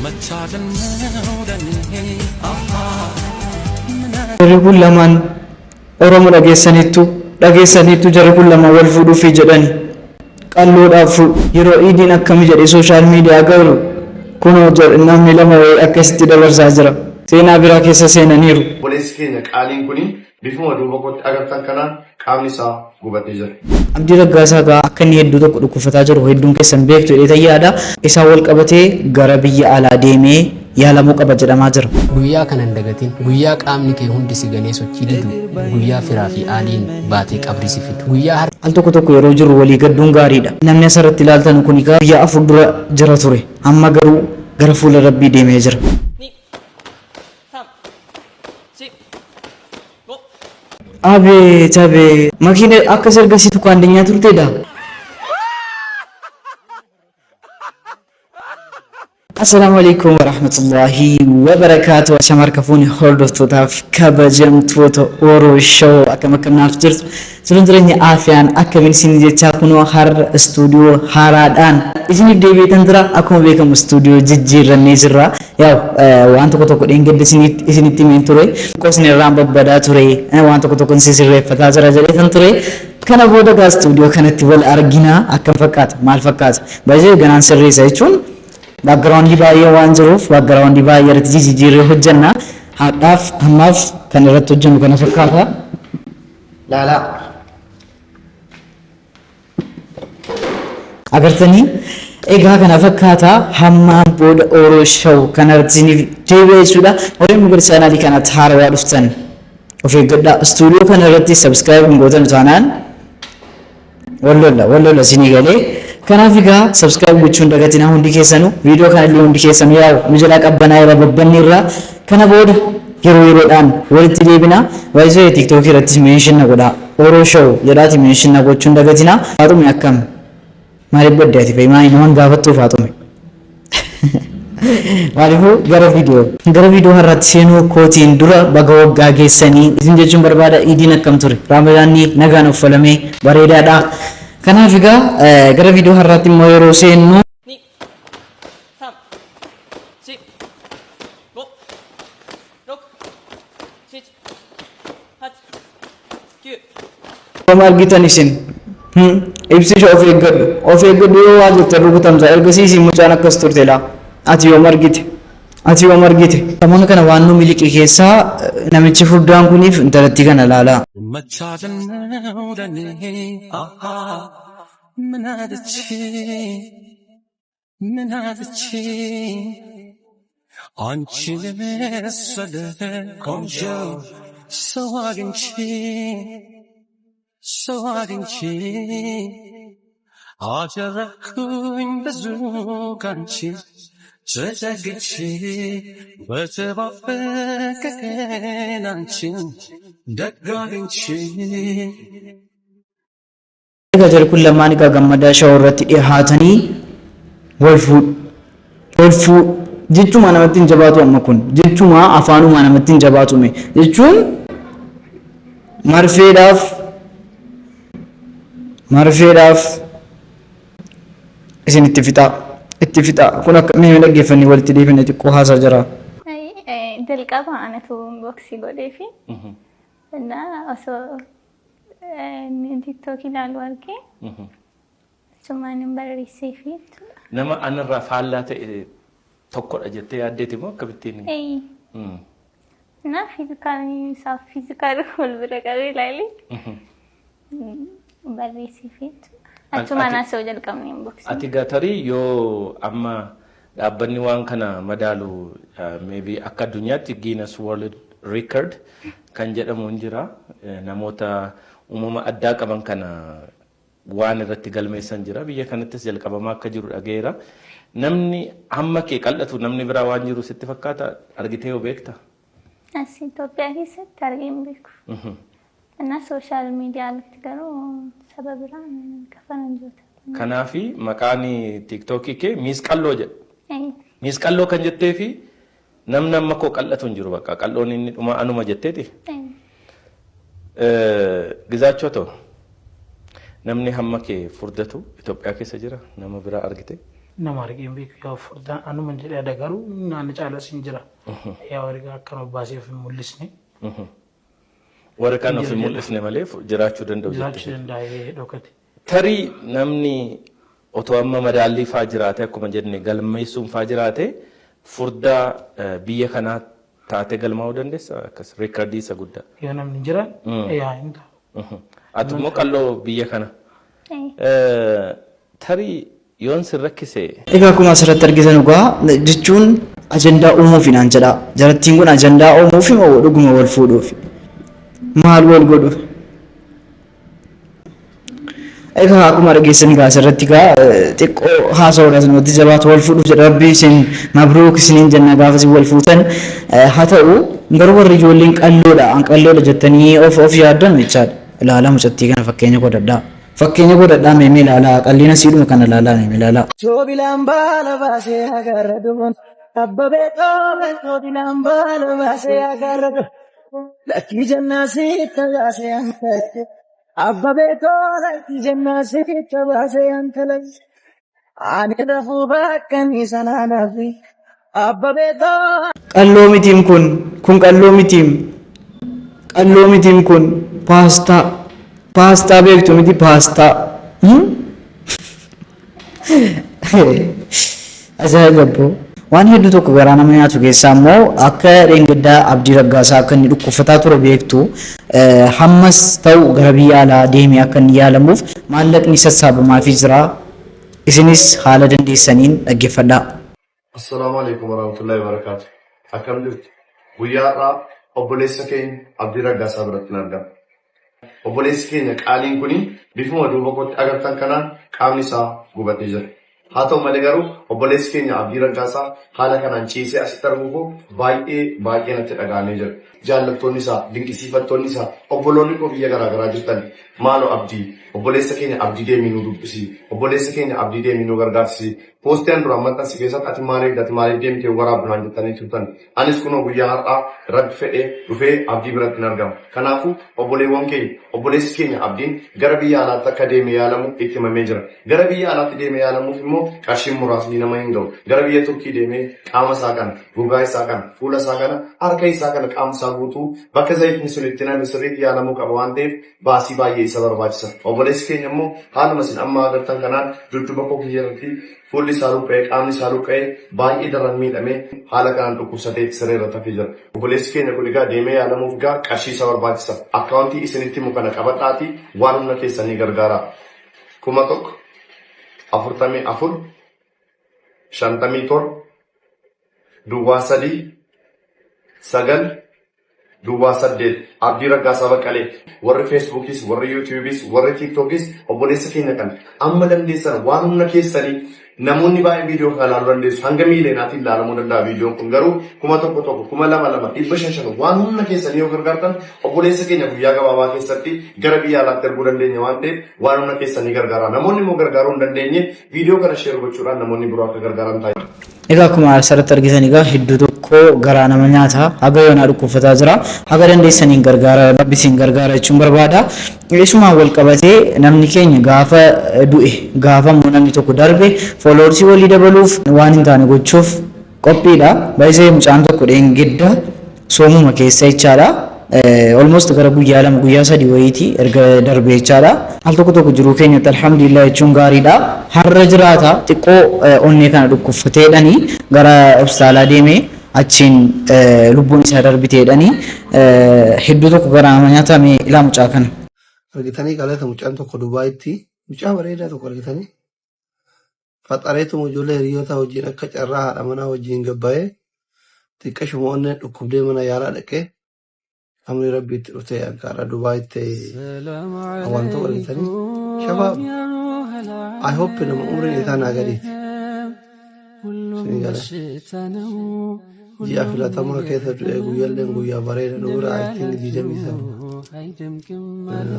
መታደል ነው ለኔ Jarri kun lamaan Oromo dhageessaniittu dhageessaniittu jarri kun lamaan wal fuudhuufi jedhani. Qalloodhaaf yeroo iidiin akkami jedhe social media galu kunoo namni lama wayii akkasitti dabarsaa jira. Seenaa biraa keessa seenaniiru. Obboleessi keenya qaaliin kuni bifuma duuba kootti agartan kanaan qaamni isaa gubatee jira. Abdii Raggaasaa egaa akka inni hedduu tokko dhukkufataa jiru hedduun keessan beektu jedhee yaada. Isaan wal qabatee gara biyya alaa deemee yaalamuu qaba jedhamaa jira. Guyyaa kana hin dagatin, guyyaa qaamni kee hundi si ganee sochii didu, guyyaa firaa fi aaliin baatee qabrii si fidu, guyyaa harki. Al tokko tokko yeroo jirru walii gadduun gaariidha. Namni asirratti ilaaltan kun egaa guyyaa 4 dura jira ture. Amma garuu gara fuula Rabbii deemee jira. Abeet abeet makiina akkas ergasii tukaandinyaa turteedha. Assalaamu alaikum warahmatullahi wabarakaatu. Ashama harka fuuni hordoftootaaf kabajamtoota Oro Show akkam akkam naaf jirtu. Jiruun jireenya aafiyaan akkamiin isin jechaa kunoo har'a istuudiyoo haaraadhaan isiniif deebi'eetan jira. Akkuma beekamu istuudiyoo jijjiirrannee jirra. Yaa'u waan tokko tokko dheengadda isinitti himeen ture. Qosni irraan babbadaa ture. Waan tokko tokko isin sirreeffataa jira jedheetan ture. Kana booda gaa istuudiyoo kanatti wal argina. Akkam fakkaata? Maal fakkaata? Baay'ee ganaan sirreessa jechuun background baay'ee waan jiruuf background baay'ee irratti jijjiirree hojjenna. Har'aaf ammaaf kan irratti hojjennu kana fakkaata. Laalaa. Agartanii egaa kana fakkaata hammaan booda Oro Show kana irratti isiniif deebi'a jechuudha. Warreen gara chaanaalii kanatti haarawaa dhuftan of eeggadhaa. Istuudiyoo kana irratti subscribe hin gootan taanaan wallolla wallolla isinii galee. Kanaaf egaa subscribe gochuun dagatinaa hundi keessanuu viidiyoo kana illee hundi keessanuu yaa'u nu jalaa qabbanaa irra babbanni irraa kana booda yeroo yeroodhaan walitti deebina. Baay'isee TikTok irrattis mention na godhaa. Oro Show jedhaati mention na gochuun dagatinaa. Faaxume akkam? Maaliif badde ati fa'i? Maali naman gaafattuu Faaxume? Maaliifuu gara viidiyoo. Gara viidiyoo har'aatti seenuu kootiin dura baga waggaa geessanii isin jechuun barbaada. Iidiin akkam ture? Raamadaanni nagaan uffalamee bareedaadha. Kanaaf egaa gara viidiyoo har'aatti immoo yeroo seennu. Yoom argitan isin? Ibsisha of eeggadhu. Of eeggadhu yoo waa jette rukutamta. Ergasii isin mucaan akkas turte laa. Ati yoom argite? Ati yoom argite? Samoona kana waan nu miliqe keessaa namichi furdaan kuniif intalattii kana laalaa. መታደል ነው ለኔ ምን አጥቼ ምን አጥቼ አንቺን የመሰለ ቆንጆ ሰው አግኝቼ ሰው አግኝቼ አተረፍኩኝ ብዙ ካንቺ ተጠግቼ በተባበቀ ቀን አንቺን ደግ አግኝቼ Egaa jarri kun lamaan egaa gammadaa shawoo irratti dhihaatanii wal fuudhu. Wal fuudhu jechuma namatti hin jabaatu amma kun jechuma afaanumaa namatti hin jabaatu mee jechuun marfeedhaaf marfeedhaaf isin itti fixaa itti fixaa kun akka mee dhaggeeffannee walitti deebine xiqqoo haasaa jira. Jalqaba anatu inbox godheefi እና osoo inni TikTok ilaalu argee achumaan hin barreesseefi jechuudha. Nama anarraa faallaa ta'e tokkodha jettee yaaddeeti moo akkamittiin? Ee. Na fiizikaalii isaa fiizikaalii wal bira qabee ilaalee barreesseefi jechuudha. Achumaan haasa'uu jalqabne inbox. Ati egaa tarii yoo amma dhaabbanni waan kana madaalu maybe akka addunyaatti Guinness World Record kan jedhamu hin jira. Namoota uumama addaa qaban kana waan irratti galmeessan jira. Biyya kanattis jalqabamaa akka jiru dhaga'eera. Namni hamma kee qal'atu namni biraa waan jiru sitti fakkaata argitee yoo beekta? As Itoophiyaa keessatti argee hin beeku. Innaa sooshaal miidiyaa irratti garuu saba biraan kafaranjoota. Kanaafi maqaan tiiktookii kee Miis Qalloo jedha. Miis Qalloo kan jetteefi namni amma koo qal'atu hin jiru bakka qal'oon inni dhumaa anuma jetteeti. Gizaachoo ta'u namni hamma kee furdatu Itoophiyaa keessa jira nama biraa argite? Nama argee hin beeku yaa furdaan anuma jedhee ada garuu naanni caalas hin jira. Yaa ergaa akkana baasee of hin mul'isne. Warri kaan of hin mul'isne malee jiraachuu danda'u Jiraachuu jettee. danda'ee dhokate. Tarii namni otoo amma madaallii faa jiraate akkuma jenne galmeessuun faa jiraate furdaa biyya kanaa taatee galmaa'uu dandeessa akkas reekardii isa guddaa. Yoo namni hin jiran yaa hin ta'u. Ati immoo qalloo biyya kana. Tarii yoon sin rakkise Egaa akkuma asirratti argitan egaa jechuun ajandaa uumuufi naan jedha. Jarattiin kun ajandaa uumuufi moo dhuguma wal fuudhuufi? Maal wal godhu? Egaa akkuma dhageessan egaa asirratti egaa xiqqoo haasa'uudhaas namatti jabaatu wal fuudhuuf jedha rabbi isin mabruuk isiniin jenna gaafa isin wal fuutan haa ta'u garuu warri ijoolleen qalloodha an qalloodha jettanii of of yaaddan jechaadha. Ilaalaa mucattii kana fakkeenya godhadhaa. Fakkeenya godhadhaa meemee ilaalaa qalliina siidhuma kana ilaalaa meemee ilaalaa. Soobilaan baala baasee agarra duboon abbabee xoobe soobilaan baala baasee agarra duboon lakkii jennaa sitta baasee antalche abbabee too lakkii jennaa sitta baasee antalche ani rafuu bakka ni sanaan hafi abbabee too. Qalloo mitiim kun kun qalloo mitiim qalloo mitiim kun paastaa paastaa beektu miti paastaa. Ajaa'iba abboo. Waan hedduu tokko garaa nama nyaatu keessaa immoo akka dheengaddaa Abdii Raggaasaa akka inni dhukkubfataa ture beektu hammas ta'u gara biyya alaa deemee akka inni yaalamuuf maallaqni sassaabamaafii jira. Isinis haala dandeessaniin dhaggeeffadhaa. Assalaamu alaikum warahmatullahi wabarakatuh. Akkam jirtu? Guyyaa har'aa obboleessa keenya Abdii Raggaasaa biratti argama. Obboleessi keenya qaaliin kuni bifuma duuba kootti agartan kanaan qaamni isaa gubatee jira. Haa ta'u malee garuu obboleessi keenya Abdii Raggaasaa haala kanaan ciisee asitti arguu koo baay'ee baay'ee natti dhaga'amee jira. Jaallattoonni isaa, dinqisiifattoonni isaa, obboloonni koo biyya garaagaraa jirtan maaloo Abdii, obboleessa keenya Abdii deemii nu dubbisi, obboleessa keenya Abdii deemii nu gargaarsisi. Poostii an duraan maxxanse keessatti ati maaliif ati maaliif deemtee waraabdu naan jettanii turtan. Anis kunoo guyyaa har'aa Rabbi fedhee dhufee Abdii biratti hin argama. Kanaafuu obboleewwan keenya, obboleessi keenya Abdiin gara biyya alaatti akka deeme yaalamu itti himamee jira. Gara biyya alaatti deeme yaalamuuf immoo qarshiin muraasni nama hin ga'u. Gara biyya Turkii deemee qaama isaa kana, gogaa isaa kana, fuula isaa kana, harka isaa kana qaama isaa guutuu bakka zayitni sun itti name sirriitti yaalamuu qaba waan ta'eef baasii baay'ee isa barbaachisa. Obboleessi keenya immoo haaluma isin amma agartan kanaan dudduuba koo kiyya irratti fuulli isaa luqqa'ee, qaamni isaa luqqa'ee baay'ee daran miidhamee haala kanaan dhukkubsatee siree irratti hafee jira. Obboleessi keenya kun egaa deemee yaalamuuf egaa qarshii isa barbaachisa. Akkaawuntii isinitti himu kana qabadhaatii waan humna keessanii gargaara. 1000 44 57 03 9 08 Abdii Raggaasaa Baqqalee. Warri Feesbuukis, warri Yuutiyuubis, warri Tiiktookis obboleessa keenya kan amma dandeessan waan humna keessanii namoonni baay'een viidiyoo kana ilaaluu dandeessu. Hanga miileenaatiin ilaalamuu danda'a viidiyoon kun garuu 1000 1000 2000 2 500 500 waan humna keessanii yoo gargaartan obboleessa keenya guyyaa gabaabaa keessatti gara biyya alaatti erguu dandeenya waan ta'eef waan humna keessanii gargaara. Namoonni immoo gargaaruu hin dandeenye viidiyoo kana share gochuudhaan namoonni biroo akka gargaaran ta'a. Egaa akkuma asirratti argitan egaa hedduu tokko garaa nama nyaata. Haga yoonaa dhukkubfataa jira. Haga dandeessaniin gargaara rabbi isin gargaara jechuun barbaada. Isumaan wal qabatee namni keenya gaafa du'e gaafa immoo namni tokko darbe fooloorsii walii dabaluuf waan hin taane gochuuf qophiidha. Baay'isee mucaan tokko dheengidda soomuma keessa jechaadha. Almost gara guyyaa 2 guyyaa 3 wayiiti erga darbe jechaadha. Al tokko tokko jiruu keenyatti alhamdulillah jechuun gaariidha. Har'a jiraata xiqqoo onnee kana dhukkubfateedhani gara hospitaalaa deemee achiin lubbuun isaa darbiteedhani hedduu tokko garaa nama nyaatame ilaa mucaa kana. Argitanii kaleessa mucaan tokko Dubaayitti mucaa bareedaa tokko argitanii faxareetuma ijoollee hiriyoota wajjin akka carraa haadha manaa wajjin gabbaa'ee xiqqashuma onneen dhukkubdee mana yaalaa dhaqee amri rabbii itti dhuftee akka har'a Dubaayitti awwaaltuu argitanii shabaab I hope nama umriin isaa naa gadiiti. Isin galee ji'a filatamaa keessa du'ee guyyalleen guyyaa bareeda nu bira I think 27.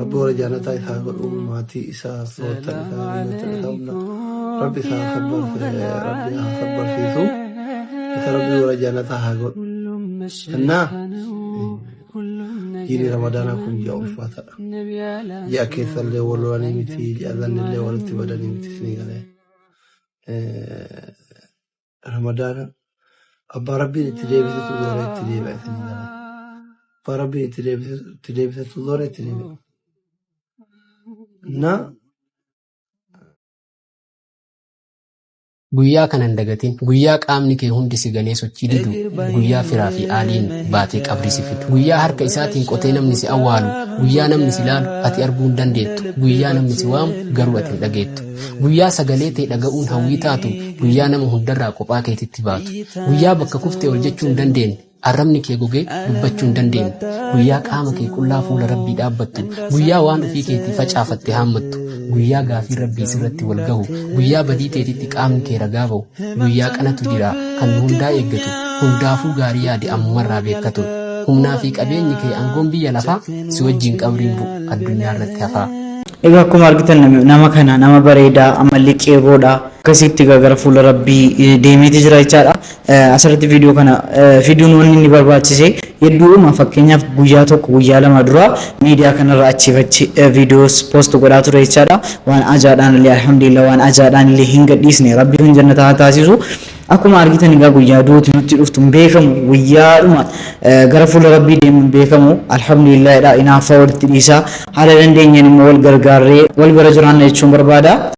Rabbi warra jaannataa isaa godhu maatii isaa firoottan isaa hiriyoottan isaa hunda rabbi isaa rabbi haa sabbarsiisu isa rabbi warra jaannataa haa godhu. Innaa jiini ramadaanaa kun ji'a ulfaataadha. Ji'a keessallee wal lolanii miti ji'a zannillee walitti badanii miti isinii galee. Ramadaana abbaa rabbiin itti deebisetu zoora itti deebi'a isinii gala. Abbaa rabbiin itti deebisetu zoora itti deebi'a. Na Guyyaa kana hin dagatin. Guyyaa qaamni kee hundi si ganee sochii didu. Guyyaa firaa fi aaliin baatee qabrii si fidu. Guyyaa harka isaatiin qotee namni si awwaalu. Guyyaa namni si laalu ati arguu hin dandeettu. Guyyaa namni si waamu garuu ati hin dhageettu. Guyyaa sagalee tee dhaga'uun hawwii taatu. Guyyaa nama hundarraa kophaa keetitti baatu. Guyyaa bakka kuftee ol jechuu hin dandeenye. Arrabni kee gogee dubbachuu hin dandeenye. Guyyaa qaama kee qullaa fuula Rabbii dhaabbattu. Guyyaa waan ofii keetii facaafatte haammattu. Guyyaa gaafiin Rabbii sirratti wal gahu. Guyyaa badii teetitti qaamni kee ragaa bahu. Guyyaa qanatu jira kan nu hundaa eeggatu. Hundaafuu gaarii yaadi ammumarraa beekkatu. Humnaa fi qabeenyi kee aangoon biyya lafaa si wajjin qabriin bu'u addunyaa irratti hafaa. Egaa akkuma argitan nama kana nama bareedaa ammallee qeerroodha. Akkasitti egaa gara fuula Rabbii deemeeti jira jechaadha. Asirratti viidiyoo kana fiduun wanni inni barbaachise hedduudhuma fakkeenyaaf guyyaa tokko guyyaa lama dura miidiyaa kanarra achiif achi viidiyoos post godhaa ture jechaadha. Waan ajaadhaan illee alhamdulillah waan ajaadhaan illee hin gadhiisne Rabbi kan jannata haa taasisu. Akkuma argitan egaa guyyaa duuti nutti dhuftu hin beekamu guyyaadhuma gara fuula Rabbii deemu hin beekamu alhamdulillah dha inaaffaa walitti dhiisaa haala dandeenyeen immoo wal gargaarree wal bira jiraanna jechuun barbaada.